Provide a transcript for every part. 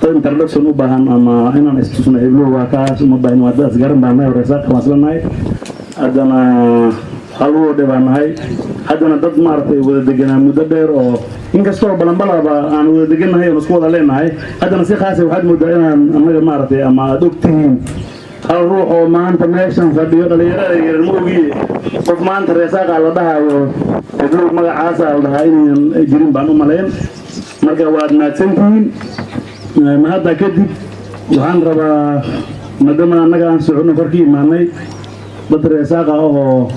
Dad introduction u baahan ama inaan istusno heblo waa kaas uma baahin. Waa dad isgaran baan nahay, reesaaqa waan isla nahay, haddana hal ward baan nahay, haddana dad maaragtay wada deganaa muddo dheer oo inkastoo Balanbalaba aan wada degannahay oon isku wada leenahay, haddana si khaasa waxaad moodaa inaan annaga maaragtay ama aad og tihiin hal ruux oo maanta meeshan fadhiyo, dhalinyarada yaran ma ogiye, qof maanta reesaaqa la dhahayo heblow magacaasa la dhahaa inaynan jirin baan u malayn. Marka waad mahadsantihiin. Ma hadda kadib waxaan rabaa, maadaama annaga aan soconno korka imaanay, dad reesaaqa ahoo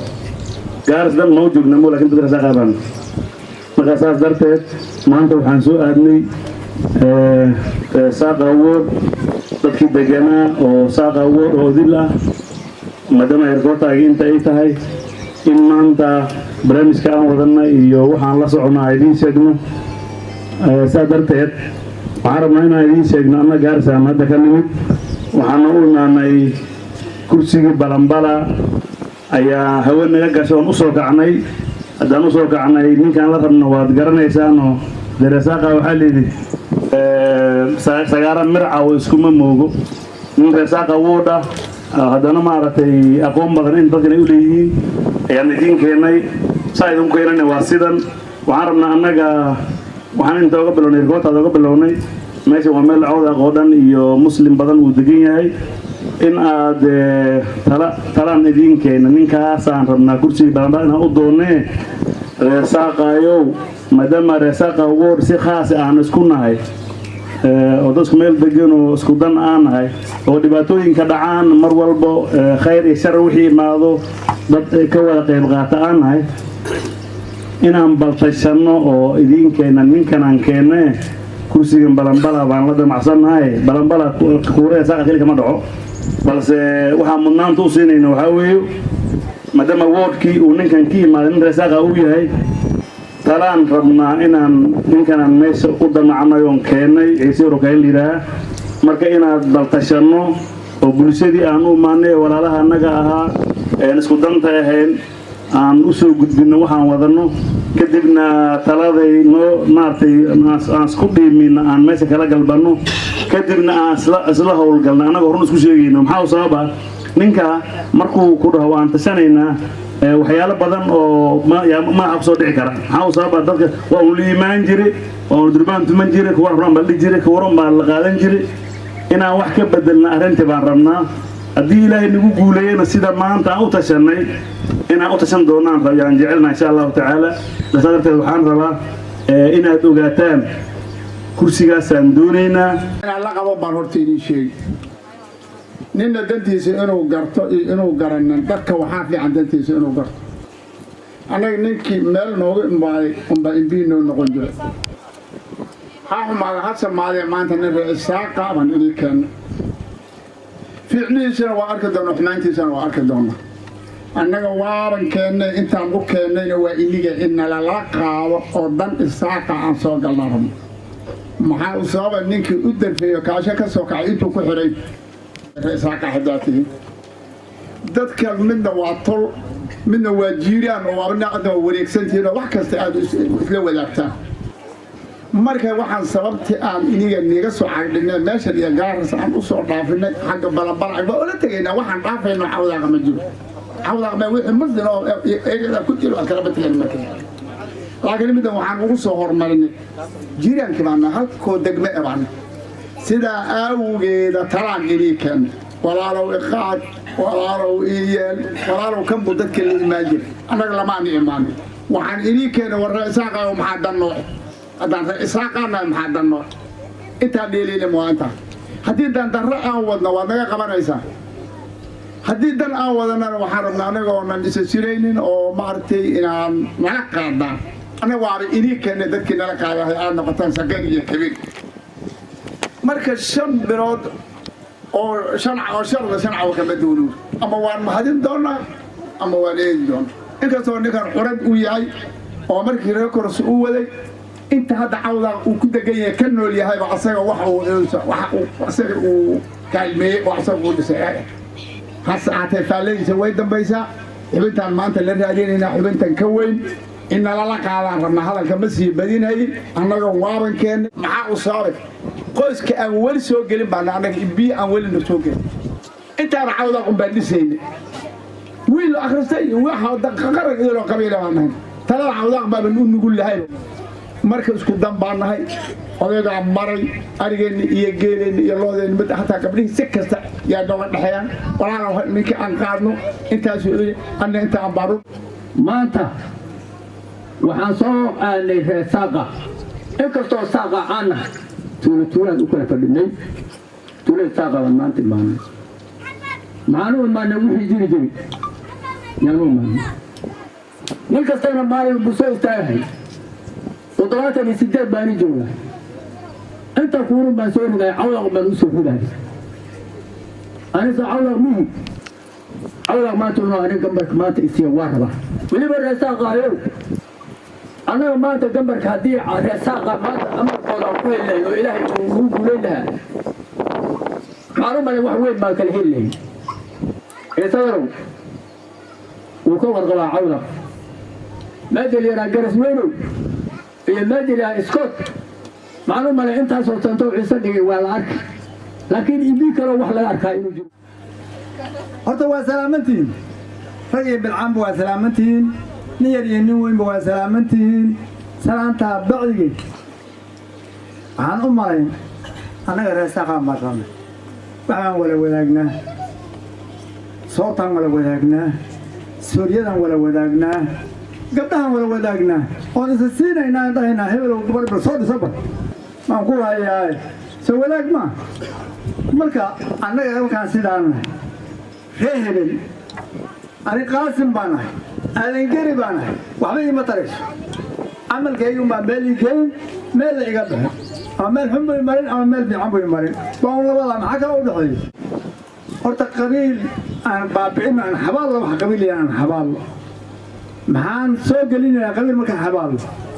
Gaaris dhan noo joogna mo, lakin dad reesaaqa baan. Marka saas darteed maanta waxaan soo aadnay Saaqa Ward, dadkii deganaa oo Saaqa Ward oo dil ah, maadaama headquartergi inta ay tahay, in maanta barnaamijka aan wadanna iyo waxaan la soconnaa idiin sheegno. Saa darteed waxaan rabnaa inaan idiin sheegno anna Gaaris aan hadda ka nimid, waxaana u imaanay kursigii Balambala ayaa hawe naga gasho oon usoo kacnay. Haddaan usoo kacnay, ninkaan la rabno waad garanaysaanoo deresaaqa waxaa layidhi sagaara mircaw iskuma moogo. Nin reesaaqa wuudha haddana maaragtay aqoon badan in dadkan ay u leeyihiin ayaan idiin keennay. Saa idinku keenana waa sidan. Waxaan rabnaa annaga waxaan inta oga bilownay, headquarterda oga bilownay, meesha waa meel Cawdaaq oo dhan iyo Muslim badan uu degan yahay, in aad tala talaan idiin keena. Ninkaasaan rabnaa kursigii Balanbala inaan u doonnee, reesaaqaayow, maadaama reesaaqa ward si khaas aan isku nahay oo dadku meel degan oo isku dan aan nahay oo dhibaatooyinka dhacaan mar walbo, khayr iyo shar wixii imaado dad ka wada qayb qaata aan nahay, inaan baltashanno oo idiin keena ninkan aan keenne. Kursigan Balanbala baan la damacsannahay. Balanbala kuurada saaqa keli kama dhaco, balse waxaan mudnaanta u siinayna waxaa weeye, maadaama wardkii uu ninkan ka yimaaday nin reesaaqa uu yahay, talaan rabnaa inaan ninkanaan meesha u damacnay oon keennay, Ciise Rokayn layidhaaha. Marka inaad baltashanno oo bulshadii aan u imaanay ee walaalaha annaga ahaa een isku danta ahayn aan u soo gudbinno waxaan wadanno, kadibna taladay noo maaragtay aan isku dhiimino, aan meesha kala galbanno, kadibna aan isla howlgalno annagoo run isku sheegayno. Maxaa u sababa ninka markuu ku dhaho waan tashanaynaa, waxyaalo badan oo madaxa kusoo dhici kara? Maxaa u sababa dadka waa un la imaan jire, waa un durbaan tuman jire, kuwa run baa la dhihi jire, kuwa run baa la qaadan jire. Inaan wax ka bedelna arrintii baan rabnaa. Haddii Ilaahay nagu guuleeyena, sida maanta aan u tashanay inaan u tashan doonaan yaan jecelnaha, insha Allahu tacaala. Saa darteed waxaan rabaa inaad ogaataan kursigaasaan doonaynaa. Inaan la qabo baan horta idiin sheegi. Ninna dantiisa inuu garto iyo inuu garanin, dadka waxaa fiican dantiisa inuu garto. Annaga ninkii meel noogu imaaday unbaa imbii noo noqon jiray. Ha xumaada ha samaadee, maanta nin reesaaqa baan idii keenno. Fiicnihiisana waa arki doona, xumaantiisana waa arki doona. Annaga waaban keennay, intaan u keennayna waa iniga in nalala qaado oo dan Isaaqa aan soo galna rabno. Maxaa u sababa ninkii u darfeeyo kaasho ka soo kacay intuu ku xidhay Isaaqa? Haddaa tihin dadka, midna waa tol, midna waa jiiraan, oo abnacda waa wareegsantihiin oo wax kasta aad isla wadaagtaan. Marka waxaan sababtii aan iniga niga soo cagdhignay meeshan iyo Gaaras aan u soo dhaafinay xagga Balanbala waa ola tegaynaa. Waxaan dhaafayno Cawdaaqa ma jiro. Cawdaaqa ma wixii Muslim oo eegada ku jiro aan kalaba tegayn marka, laakiin middan waxaan ugu soo horumarinay jiiraankii baana halkoo degme e baana. Sidaa aawgeeda talaan inii keennay. Walaalow iqaad, walaalow ii yeel, walaalow kanbuu dadka la imaan jiray. Annaga lamaana imaanin. Waxaan inii keenay, war reesaaqayo, maxaa dan nooce? Haddaan reesaaqaanahay, maxaa dan nooce? Intaan dheeliina waa intaa. Haddii dandarro aan wadno, waad naga qabanaysaa. Haddii dan aan wadanana, waxaan rabnaa anagoonan isa siraynin oo maaragtay inaan nala qaadaan. Annaga waaba inii keennay dadkii nala qaadahay aad noqotaan saqiir iyo kabiir. Marka 5 bilood oo shan oo sharda shan cawo kama duunuur, ama waan mahadin doonaa ama waan eedi doonaa. Inkastoo ninkan xurad uu yahay oo markii reer Koros uu waday, inta hadda Cawdaa uu ku degan yahay ka nool yahayba asaga waxa uu asaga uu kaalmeeyey oo asaga uu dhisay. Hase ahaatee faalladiisa way dambaysaa. Xubintaan maanta la raadinaynaa xubintan ka weyn in nalala qaadaan rabnaa. Hadalka ma sii badinhay. Annaga waaban keennay. Maxaa u sababay Qoyska aan weli soo gelin baana annaga, biyo aan welina soo gelin. Intaana Cawdaaq un baan dhisayna. Wiil akhristay waxa qaran idiloo qabiila baan nahay. Talada Cawdaaq baaban u nugul lahay. Marka isku dan baan nahay. Odaygaa maray arigeenni iyo geeleenni iyo loodeenni mid, hataa gabdhihii si kasta yaa nooga dhexeeyaan. Walaala, ninkii aan qaadno intaasuu anna inta aan baanu. Maanta waxaan soo aadnay reer Saaqa. Inkastoo Saaqa aan nahay, tuulo tuulaan u kala fadhinay. Tuulada Saaqa baan maanta imaanay. Maxaan u imaanay? Wixii jiri jiri yaan u imaanay. Nin kastana maalin buu soo istaagahay. 78 baani jooga. Inta kuurun baan soo riday, Cawdaq baan u soo riday. Anise Cawdaq mihi. Cawdaq maanta inuu anin gambarka maanta isiiya waa rabaa. Weliba reer Saaqaayow, annaga maanta gambarka haddii reer Saaqa maanta amarkooda aan ku heli lahayn oo Ilaahay uu ugu guulayn lahaa, maxaan u malay wax weyn baan kala heli lahayn. Ciisadarow wuu ka warqabaa Cawdaq. Meesha la yidhaha Garas Weynow iyo meesha la yidhaha Scott, maxaan u malay intaasoo santow Ciise dhigay waa la arki, laakiin ibii kaloo wax laga arkaa inuu jiro. Horta waa salaamantihiin, rag iyo bilcaanba waa salaamantihiin, nin yar iyo nin weynba waa salaamantihiin. Salaantaa bacdigeed, waxaan u malayn annaga reer Saaqaan baan rabnay. Waxaan wala wadaagnaa soortaan, wala wadaagnaa sooryadan, wala wadaagnaa gabdhahan, wala wadaagnaa oon isa siinaynaa, aan dhahaynaa hebelow gabar bal soo dhiso, bal maan ku hayaaye soo wadaag maa. Marka annaga halkaan sidaan nahay, ree hebel, ani Qaasim baan ahay, Aadangeri baan ahay, waxba iima tarayso. Camalkaygunbaa meel ii geyn, meel la iga baxo, ama meel xun bay marin ama meel fiican bay marin. Waa un labadaa, maxaa kala u dhexeeya? Horta qabiil aan baabi'ino, aan xabaallo. Wax qabiil aan xabaallo, maxaan soo gelinaynaa qabiil markaan xabaallo?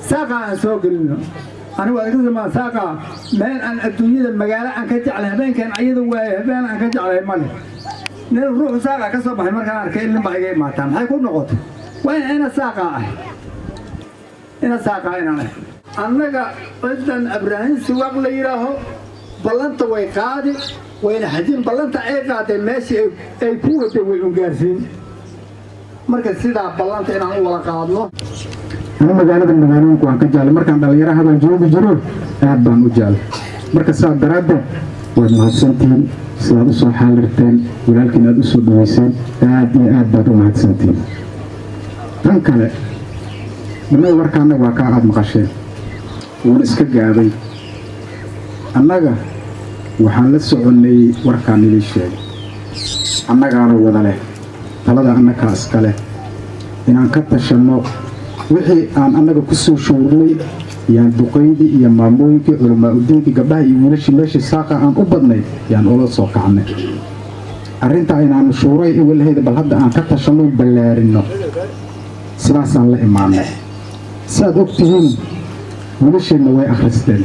Saaqa aan soo gelino. Anigu adagsamaa Saaqa meel aan adduunyada magaalo aan ka jeclay, habeenkan ayada waaye, habeen aan ka jeclay male. Nin ruuxu Saaqa ka soo baxay markaan arkay ilin baa iga imaataa. Maxay ku noqotay? Waa in ina Saaqa ah, ina Saaqa inaan ahay. Annaga ciddan Abraahim Siwaaq la yidhaaho ballanta way qaadi, wayna xajin. Ballanta ay qaadeen meeshii ay ku waday way un gaarsiin. Marka sidaa ballanta inaan u wada qaadno. Anu magaalada magaalooyinku waan ka jeclay. Markaan dhallinyaro habaan joogi jiro, aad baan u jeclay. Marka saa daraaddeed waad mahadsantihiin sidaad u soo xaalirteen, walaalkiin aad u soo dhaweyseen. Aad iyo aad baad u mahadsantihiin. Tan kale, innaga warka annaga waa kaa aada maqasheen, wuuna iska gaabay. Annaga waxaan la soconnay warkaan idii sheegay. Annagaana wada leh talada, annagaa iska leh inaan ka tashanno wixii aan annaga ku soo showrnay. Yaan duqaydii iyo maamooyinkii, culamaa udiinkii, gabdhaha iyo wiilashii meeshii Saaqa aan u badnay yaan ula soo kacnay arrintaa inaanu shuuray iwalahayda. Bal hadda aan ka tashanno, ballaarinno, sidaasaan la imaanay. Siaad og tihiin, wiilasheenna way akhristeen.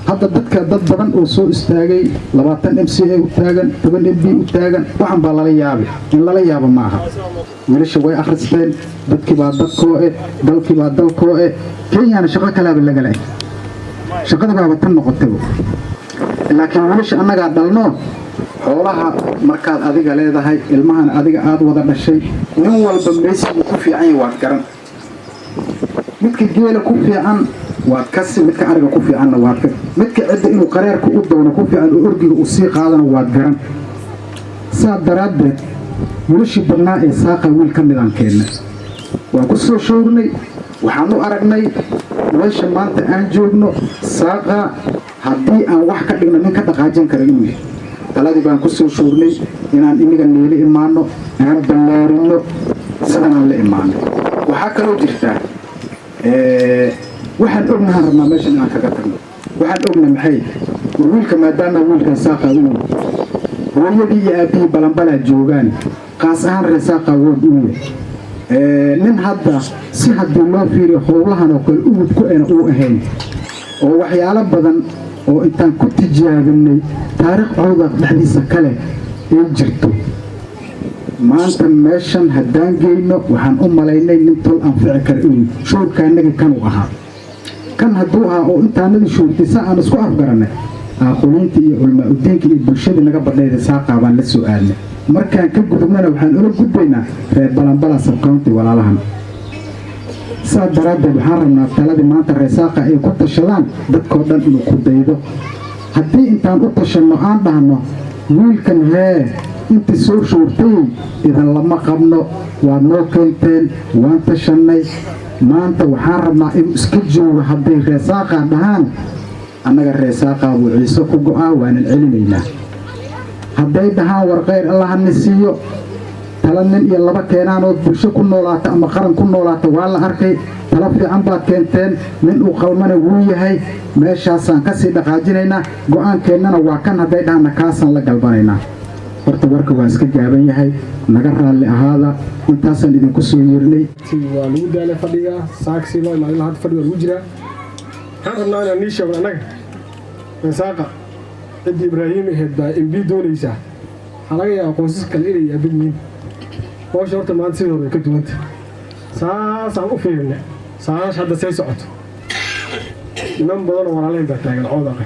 Hadda dadka dad badan oo soo istaagay, 20 MCA u taagan, 10 MP u taagan, waxan baa lala yaabay. In lala yaabo ma aha. Wiilasha way akhristeen. Dadkii baa dadkoo e, dalkii baa dalkoo e. Kenyana shaqo kalaaba lagala shaqada baaba tan noqotayba. Laakiin wiilasha annagaa dhalno. Xoolaha markaad adiga leedahay, ilmahana adiga aada wada dhashay, nin walba meesiguu ku fiican yahay waad garan. Midka geela ku fiican waad kasi, midka ariga ku fiicanna waad kasi, midka cidda inuu qareerka u doono ku fiican oo orgiga uu sii qaadana waad garan. Saa daraaddeed wiilashii badnaa ee Saaqa wiil ka midaan keennay, waan ku soo showrnay. Waxaan u aragnay meesha maanta aan joogno Saaqa haddii aan wax ka dhigno nin ka dhaqaajin kara inuu yahay. Taladii baan ku soo showrnay inaan iniga niili imaano, aan ballaarino, sidanaan la imaano. Waxaa kaloo jirtaa, waxaan ognahaan rabnaa meeshan inaan kaga tagno. Waxaan ogna maxay? War wiilka, maadaama wiilkan Saaqa uu hooyadii iyo aabbihii Balanbalaa joogaan, qaas ahaan reer Saaqa wood uu yahay, nin hadda si haddii loo fiiriyo howlahan oo kale ugub ku ena uu ahayn, oo waxyaalo badan oo intaan ku tijaabinay taariikh Cawdaq dhexdiisa kale ay jirto, maanta meeshan haddaan geyno waxaan u malaynay nin tol anfici kara inuu showrkaanagii kanuu ahaa. Kan hadduu ahaa oo intaanadii shoortay sa aan isku afgarannay. Aaquliinta iyo culamaa udiinka iyo bulshadii naga badhayda Saaqaa baan la soo aadnay. Markaan ka gudubnana, waxaan ula gudbaynaa reer Balanbala subcounty walaalahan. Saa daraaddeed waxaan rabnaa taladii maanta reesaaqa ay ku tashadaan dadkoo dhan inuu ku daydo. Haddii intaan u tashanno aan dhahno wiilkan hee intii soo shoortay idan lama qabno, waad noo keenteen, waan tashannay, maanta waxaan rabnaa inuu iska joogo, hadday reesaaqaa dhahaan, annaga reesaaqaa buu Ciise ku go'aa, waanan celinaynaa. Hadday dhahaan war khayr Allahani siiyo, tala nin iyo laba keenaan ood bulsho ku noolaata ama qaran ku noolaata, waa la arkay, tala fiican baad keenteen, nin uu qalmana wuu yahay, meeshaasaan kasii dhaqaajinaynaa, go'aankeennana waa kan, hadday dhahaanna kaasaan la galbanaynaa. Horta warka waa iska gaaban yahay, naga raalli ahaada, intaasaan idinku soo yeernay. Waa lagu daalay fadhiga saaksi loo imaado, ilaa hadda fadhiga lagu jiraa. Waxaan rabnaa inaan nii sheegno annaga Reesaaqa ciddii Ibraahim ahayd baa MP doonaysaa. Waxaa laga yaabaa qoysas kale inay yaaban yihiin. Howsha horta maanta sidii hore way ka duwanta. Saasaan u fiirina saasha hadda say socoto. Niman badan oo walaalayn baa taagan Cawdaqe.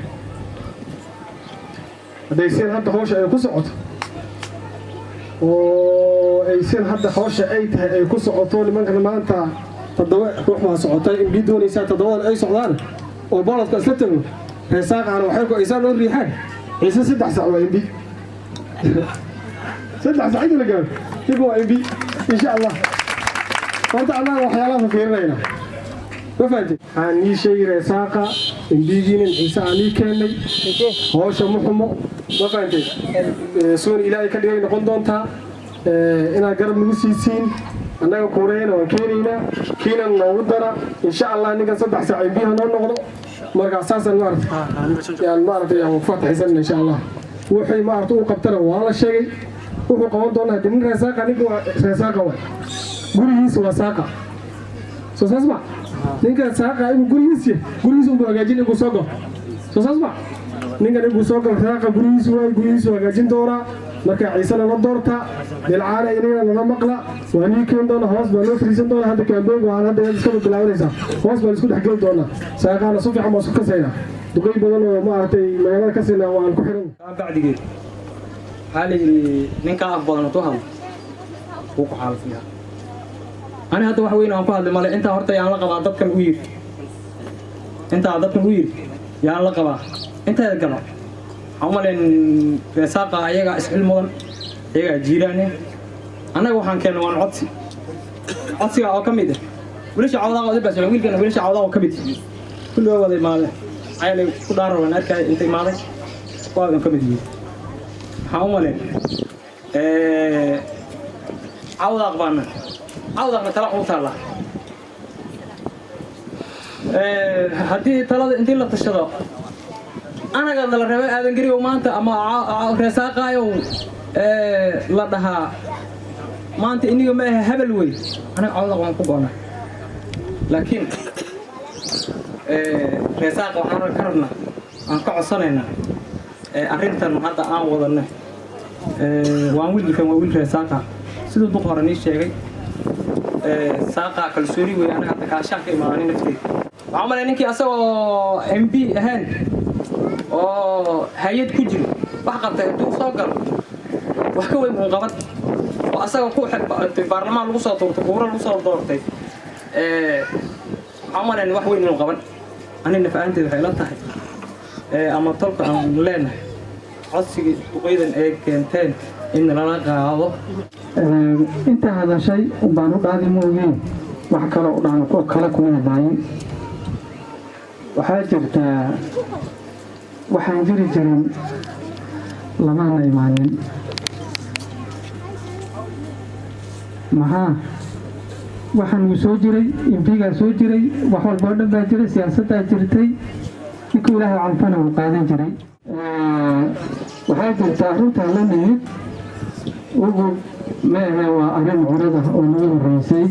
Hadday seen hadda howsha ay ku socoto oo ay seen hadda howsha ay tahay ay ku socoto, nimankan maanta toddoba ruux baa socotay MP doonaysaa, toddobadan ay socdaan oo ballotka isla tagno, Reesaaqaana waxay ku aysaan oo riixaan Ciise, 3 sac waa MP. 3 sac inta la gaaro ninka waa MP, insha Allah. Horta annaga waxyaalaha fiirinaynaa, ma fahamtay? Waxaan nii sheegi Reesaaqa MPgiinan Ciise aan nii keennay, howsha ma xumo, ma fahamtay? Soon Ilaahay ka dhigay noqon doontaa inaad garab nagu siisiin. Annaga kuureyna waan keenaynaa, kiinan noogu dara, insha Allah. Ninkan 3 saac MPha noo noqdo. Markaa saasaan maarata yaan maaragtay yaan ku fataxaysan, insha Allah. Wixii maarata uu qabtana waa la sheegay, wuxuu qaban doonaa. Hadii nin Reesaaqa, ninka waa Reesaaqa, waay gurigiisa waa Saaqa, soo saas ma? Ninka Saaqa inuu gurigiis yahay, gurigiisa unbuu hagaajin inkuu soo galo, soo saas ma? Ninkan inkuu soo galo Saaqa gurigiisu waay, gurigiisu hagaajin doonaa. Marka Ciisena la doorta, bilcaana inagana nala maqla, waa nii keen doona. Hoos baa loo fariisan doonaa. Hadda campaignka waan hadda iskaba bilaabanaysaa, hoos baa laisku dhex geli doonaa. Saaqaana si fiican baa isku kasaynaa, duqey badan oo maaragtay magaalada kasaynaa, waan ku xiran. Bacdigeed waxaa la yidhi ninkaa af badan hadduu hadlo wuu ku xaalfiyaa. Ani hadda wax weyn aan ku hadlay male. Intaa horta yaan la qabaa dadkan u yidhi, intaa dadkan u yidhi yaan la qabaa. Inteeda galo waxaan u malayn Reesaaqa ayagaa isxil mudan, ayagaa jiiraane. Annaga waxaan keennay waan codsi, codsiga oo ka mid ah wiilasha Cawdaaqa odil baa wiilkana, wiilasha Cawdaaqa oo ka mid kulli waa wada imaadeen. Maxaa ku dhaar waan arkay inta imaaday waa ka mid yihiin. Waxaan u malayn Cawdaaq baana, Cawdaaqna tala ugu taallaa. Haddii talada intii la tashado anaga nala reebay Aadan Gerigow maanta ama Reesaaqaayow la dhahaa maanta iniga ma ahe hebel wey, anaga Cawdaaq waan ku go'naa. Laakiin Reesaaqa waxaan ka rabnaa, aan ka codsanaynaa arrintan hadda aan wadanay. Waan wiilkan, waa wiil Reesaaqa, siduu duq hore nii sheegay. Saaqa kalsooni wey. Anaga hadda kaashaan ka imaaday nafteyda. Waxaan u malay ninkii asagoo MP ahayn oo hay-ad ku jiro wax qabtay hadduu soo galo wax ka weyn buu qaban, oo asaga ku baarlamaan lagu soo tuurtay, kuura lagu soo doortay, waxaan u malayn wax weyn inuu qaban. Ani naf ahaanteed waxay ila tahay ama tolka aan leenahay codsigii duqeydan ay keenteen in lala qaado. Inta hadashay baan u dhaadi moogiin, wax kaloo u dhaan kale kuma hadlaayin. Waxaa jirtaa waxaan jiri jirin lamaana imaanin. Maxaa waxaan wuu soo jiray, MPgaa soo jiray, wax walba oo dhan baa jiray, siyaasaddaa jirtay, ninkuu Ilaahay calfana wuu qaadan jiray. Waxaa jirta arrintaan la nimid ugu ma ahe, waa arrin curada oo nagu horreysay.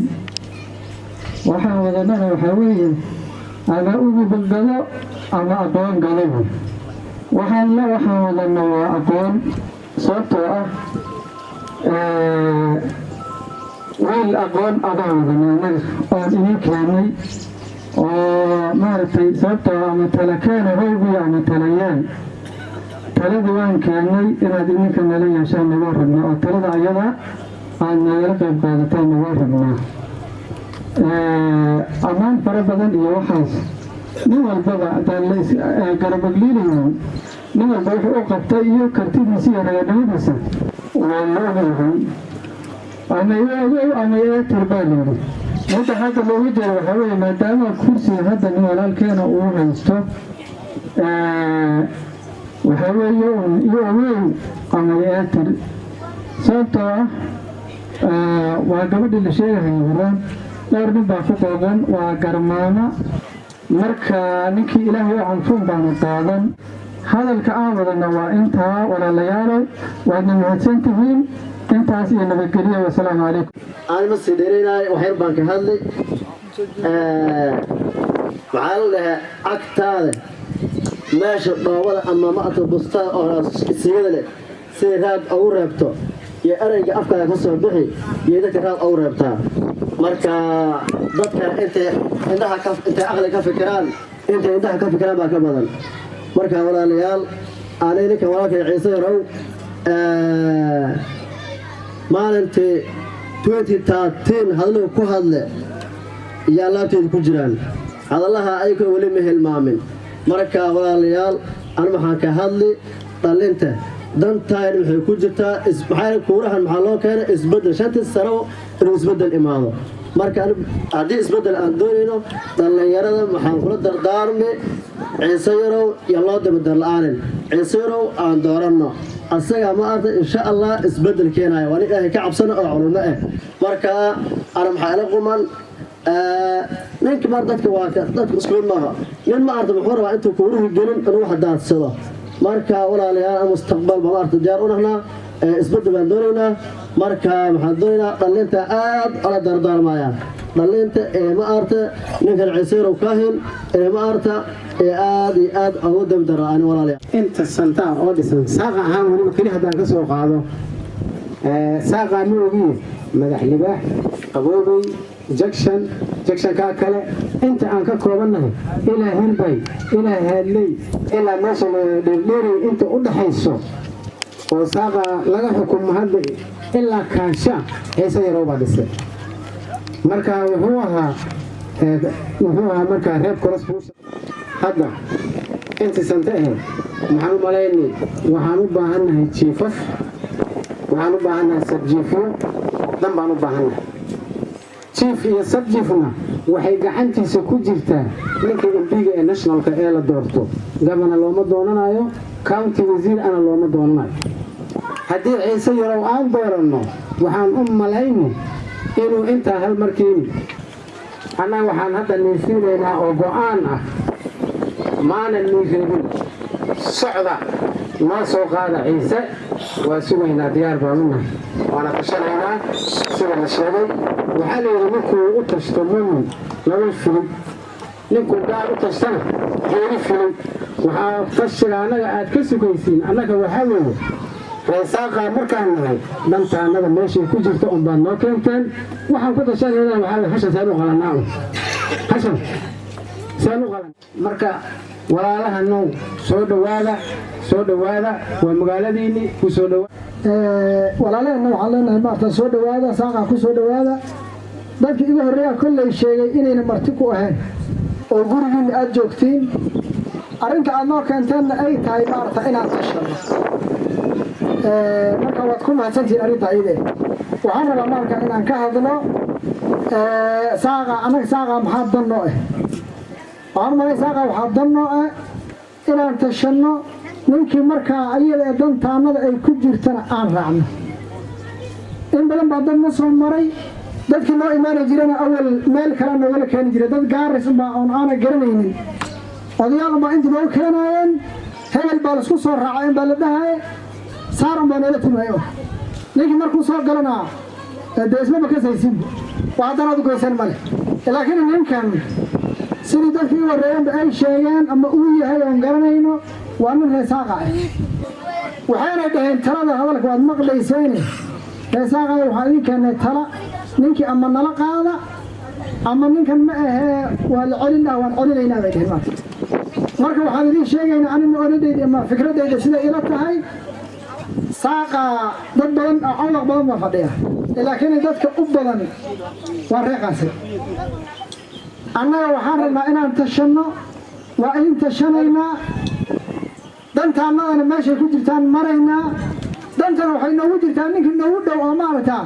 Waxaan wadanana waxaa weeye ama ugu gado ama aqoon gadabu. Waxaan wadana waa aqoon, sababtoo ah wiil aqoon abaan wadana annaga oon idin keenay oo maaragtay, sababtoo ama talakeena howgiyo ama talayaan. Taladii waan keennay, inaad idinka nala yeeshaan waan rabnaa, oo talada ayada aad nagala qayb qaadataan waan rabnaa. Ammaan fara badan iyo waxaas nin walbaba haddaan la garabagliilaynin, nin walba wuxuu u qabtay iyo kartidiisa iyo raganimadiisa waa la ogyahay. Ama iga ama iga tir baa layidhi. Midda hadda loogu jeeda waxaa weeye, maadaama kursiga hadda nin walaalkeena uu haysto, waxaa weeye un iyo ogeyn ama iga tir, sababtoo ah waa gabadhii la sheegahaya horaan dhowr nin baa ku qooqan, waa garmaamo. Marka ninkii Ilaahay u canfuun baanu qaadan. Hadalka aan wadana waa intaa, walaalayaalo, waadna mahadsan tihiin. Intaas iyo nabadgelyo, wasalaamu calaykum. Aan ma sii dheeraynaay, waxyar baan ka hadlay. Waxaa la dhahaa agtaada meesha dhoobada ama maata bustada oo sigada leh siday raad ugu reebto iyo ereyga afkaada ka soo bixi iyo dadka raad ugu reebtaa. Marka dadka intay indhaha ka intay aqli ka fikiraan, intay indhaha ka fikiraan baa ka badan. Marka walaalayaal, aanay ninka walaalkay Ciise Yarow maalintii 2013 hadaluu ku hadle iyo alaabteeda ku jiraan hadallaha ayagoo weli ma hilmaamin. Marka walaalayaal, anu waxaan ka hadli dhalinta dantayn waxay ku jirtaa. Maxaa kuurahan maxaa loo keenay? Isbeddel. 5-tii sano inuu isbeddel imaado. Marka haddii isbeddel aan doonayno, dhallinyarada waxaan kula dardaarmi Ciise Yarow iyo loo dabadar la-aanin. Ciise Yarow aan dooranno, asaga ma arta insha Allah isbeddel keenaya. Waa nin Ilaahay ka cabsano oo culimo ah. Marka ana maxaa ila quman ninka mar dadka waa dadka isku mid maaha. Nin ma arta muxuu rabaa intuu kuuruhu gelin inuu wax daadsado. Marka walaalayaal, mustaqbal ba ma arta diyaar u nahnaa, isbeddel baan doonaynaa. Marka waxaan doonaynaa dhalinta aad ola dardaarmaya dhalinta ee ma arta ninkan Ciise Yarow kaahin ee ma arta ee aad iyo aad ugu dabdaraan, walaalayaal. Inta santaa oo dhisan saaqa ahaan, weliba keli haddaan ka soo qaado saaqa, ma ogiye Madax Libaax, Qaboobey, Junction, junctionkaa kale, inta aan ka koobannahay ilaa Hirbay, ilaa Haadley, ilaa meesha Dheerdheerey, inta u dhaxayso oo saaqa laga xukumo hadda ilaa Kaansha, Ciise Yarow baa dhisay. Marka wuxuu ahaa markaa reer koros hadda intii sante ahayd. Maxaan u malaynay? Waxaan u baahannahay jiifaf, waxaan u baahannahay sub-chiefyo dan baan u baahannahay. Chief iyo sub-chiefna waxay gacantiisa ku jirtaa ninka MP-ga ee nationalka ee la doorto. Governor looma doonanayo, county wasiir ana looma doonanayo. Haddii Ciise Yarow aan dooranno, waxaan u malaynay inuu intaa hal mar keeni. Annaga waxaan hadda niisiinaynaa oo go'aan ah, maanan nii reebin. Socda, noo soo qaada Ciise, waa sugaynaa, diyaar baan u nahay, waana tashanaynaa. Sida la sheegay, waxaa la yidhi ninkuu u tashto muumin nolol fulin, ninkuu gaal u tashtana geeri fulin. Waxaa tashiga annaga aad ka sugaysiin annaga waxaa weeye reesaaqaa markaan nahay, dhantaanada meeshay ku jirta un baad noo keenteen. Waxaan ku tashanayna waxaa weye hashan saan u qalanaa un, hashan saan u qalan. Marka walaalaha now, soo dhowaada, soo dhowaada, waa magaaladiinni, ku soo dhowaada. Walaalaheenna waxaan leenahay maarta soo dhowaada, saaqaa ku soo dhowaada. Dadkii igu horreeyaa kolley sheegay inayna marti ku ahayn oo gurigiinna aada joogtiin. Arrinta aad noo keenteenna ay tahay maarata inaan tashano. Marka waad ku mahadsantihiin arrinta ayade. Waxaan rabaa marka inaan ka hadlo saaqa. Annaga saaqa maxaa dan noo ah? Waxaan umalay saaqa waxaa dan noo ah inaan tashanno, ninkii markaa ayada ee dantaanada ay ku jirtana aan raacno. In badan baa dad na soo maray. Dadkii noo imaani jirana awal meel kale noogala keeni jiray, dad gaaris unbaa oon aana garanaynin, odayaal unbaa intii noogu keenaayeen. Hebel baa laisku soo raacay in baa la dhahaye, saar unbaa noola timayo. Ninkii markuu soo galana dee ismaba kasaysinba, wax haddana ad u goysan male. Laakiin ninkan sidii dadkii u horreeyanba ay sheegeen ama uu yahay oon garanayno, waa nin reesaaqa ah. Waxayna dhaheen talada hadalka waad maqlayseene, reesaaqaya waxaa idin keennay tala, ninkii ama nala qaada ama ninkan ma ahee waa la celin dhah, waan celinaynaa bay dhaheen. Maarta Marka waxaan idiin sheegaynaa, ani maonadayda ama fikradayda siday ila tahay, Saaqa dad badan oo Cawlaq badan baa fadhiya, laakiin dadka u badan waa reeqaasi. Annaga waxaan rabnaa inaan tashanno, waa idin tashanaynaa. Dantaannadana meeshay ku jirtaan maraynaa. Dantana waxay noogu jirtaa ninkii noogu dhow oo maaragtaa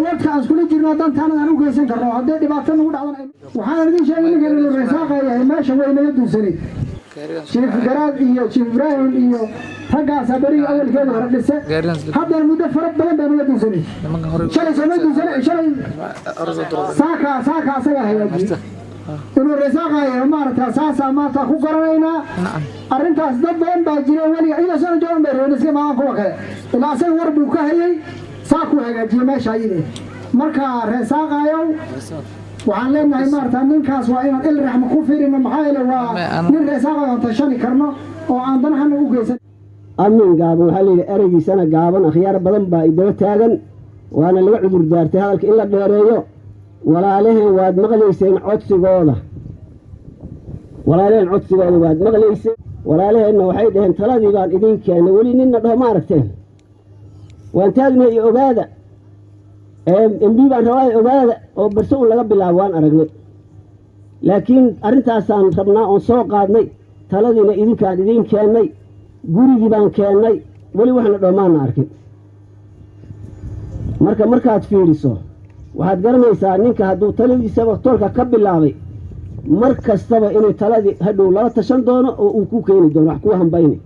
wadka aan iskula jirno, dantaanada aan u geysan karno haddii dhibaato nagu dhacdan. Waxaan idin sheegay, ninkan inuu Reesaaqa yahay meesha way naga duusanay. Chief Garaad iyo Chief Ibraahim iyo raggaasaa berigii awalkeeda hore dhise. Haddana muddo fara badan bay naga duusanay. Shalay sooma duusanay? Shalay saaka asagaa hagaajiyey inuu Reesaaqa yahay, maaragtaa. Saasaa maanta ku garanaynaa arrintaas. Dad badan baa jira weliga iyadoo sana joogan bay rabeen iska imaadaan kuwa kale, ilaa asaga war buu ka hayay, saakuu hagaajiyey meesha ayide. Marka Reesaaqayow, waxaan leenahay, maarata, ninkaas waa inaan il raxma ku fiirino. Maxaa yeele, waa nin Reesaaqayo aan tashani karno oo aan danahana u geysan. Amin gaaban waxaa layidhi ereygiisana gaaban. Akhyaar badan baa idaba taagan, waana laga cudur daartay hadalka in la dheereeyo. Walaalaheen waad maqlayseen codsigooda, walaalaheen codsigooda waad maqlayseen. Walaalaheenna waxay dhaheen, taladii baan idiin keennay. Weli ninna dhaho ma aragteen? Waan taagnay iyo ogaada, MP baan rabaa ogaada, oo barse un laga bilaabo waan aragnay. Laakiin arrintaasaan rabnaa oon soo qaadnay. Taladiina idinkaan idiin keennay, gurigii baan keennay, weli waxna dhaho maana arkin. Marka markaad fiiriso, waxaad garanaysaa ninka hadduu taladiisaba toolka ka bilaabay, mar kastaba inuu taladii hadhow lala tashan doono oo uu ku keeni doono wax kuu hambayni.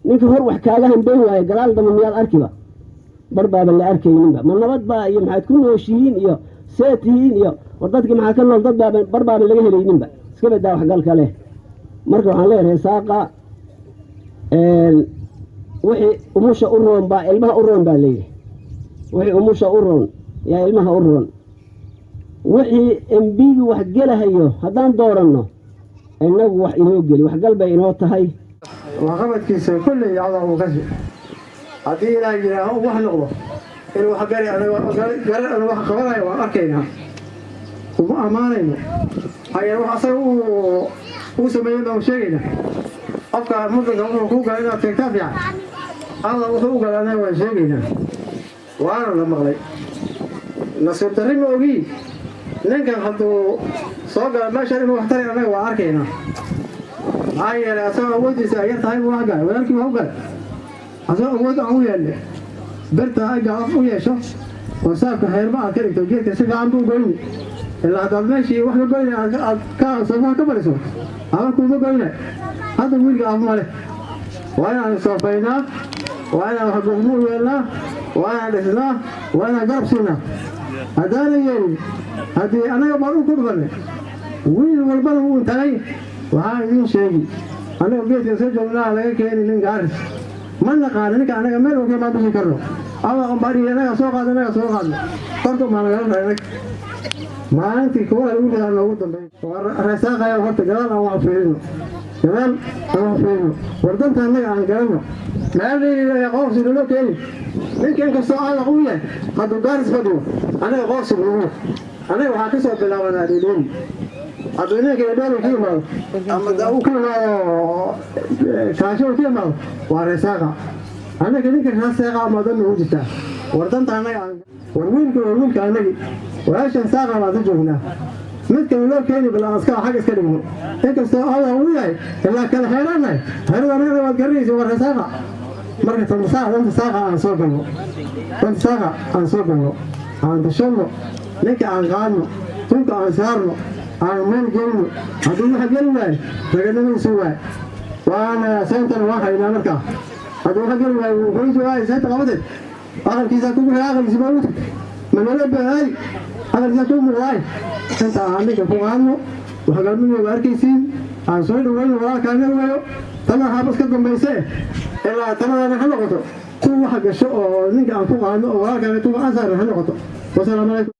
Ninka hor wax kaaga hambayn waayo, gadaal damba miyaad arkiba? Bar baaba la arkayninba. Ma nabad baa iyo maxaad ku nooshihiin iyo see tihiin iyo war dadki maxaa ka nool, dad baaba bar baaba laga helayninba, iska badaa waxgalka leh. Marka waxaan leeyahay, Reesaaqa, wixii umusha u roon baa ilmaha u roon baa layidhi. Wixii umusha u roon yaa ilmaha u roon. Wixii MP-gi wax gelahayo haddaan dooranno, innagu wax inoo geli, waxgal bay inoo tahay. Waxqabadkiisa kolley cadaa uu kasi haddii Ilaah yidhaaho wax noqdo inuu wax gari garan anu wax qabanayo waan arkaynaa, kuma ammaanayno. Maxaa yeele, wax asaga uu sameeyey baan sheegaynaa. Qofka muslimka wuxuu kuu galay inaad sheegtaa fiican. Alla wuxuu u galay anaga waan sheegaynaa, waana la maqlay. Nasiib darri ma ogii, ninkan hadduu soo gala meeshan inuu wax taray annaga waa arkaynaa. Maxaa yeelay, asagoo awooddiisa ay yar tahay buu wax galay. Walaalkii wax u galay asagoo awood aan u yeelnay. Birta agga af u yeesho oo saafka xeerma aad ka dhigto, geedka si fiican buu goyni. Ilaa haddaad meeshii wax ka goyna aad ka soofaha ka bariso, ama kuuma goyna. Hadda wiilka af ma leh. Waa inaan soofaynaa, waa inaan wax gofmo u yeelnaa, waa inaan dhisnaa, waa inaan garab siinaa. Haddaana yeelin, haddii annaga baan u ku dhufanay, wiil walbana wuu tagay. Waxaan idiin sheegi, annaga geedka iska joognaa laga keeni nin Gaaris ma naqaano. Ninka annaga meel oge maan bixi karno, ama umbadhihi annaga soo qaadno, annaga soo qaadno korka maa nagala raray. Maalintii kuwa lagu ridaa noogu dambeey. Reesaaqaya, horta gadaal aan wax fiirino, gadaal aan wax fiirino. War danta annaga aan garanno. Meel qoorsi naloo keeni ninka, inkastoo aadaq u yahay, hadduu Gaaris fadhiyo, annaga qoorsi nagu. Annaga waxaa ka soo bilaabanaa Dhedheeri. Hadduu ninka Dhedheeri ka yimaado ama uu ka yimaado Kaasho uu ka yimaado, waa Reesaaqa. Annaga ninka Reesaaqa ama dan nagu jirtaa. War danta annaga aan war wiilka, war wiilka annagi walaashan Saaqa baan ka joognaa. Midkan loo keeni bal aan iska xag iska dhigno, inkastoo adaa uu yahay, ilaa kala xeeraannahay. Xeerada annaga waad garanaysa, waa Reesaaqa. Marka danta Saaqa aan soo galno, danta Saaqa aan soo galno, aan tashanno, ninka aan qaadno, dhulka aan saarno, aan meel gelino. Hadduu waxa geli waayo, raganimadiisu waay, waana seentana waan haynaa. Markaa hadduu waxa geli waayo, wuxuu joogaa seenta qabateed. Aqalkiisa kugu xira, aqalkiisa ma ugu tagtay magaalo baay, aqalkiisa kuu muuqdaay. Inta aan ninka ku qaadno, waxgalmadu waa arkaysiin. Aan soo dhaweyno walaalkaana weeyo. Tana waxaaba iska dambayse, ilaa tanadana ha noqoto kuwa waxa gasho oo ninka aan ku qaadno oo walaalkaana tuwa aan saarno ha noqoto. Wasalaamu calaykum.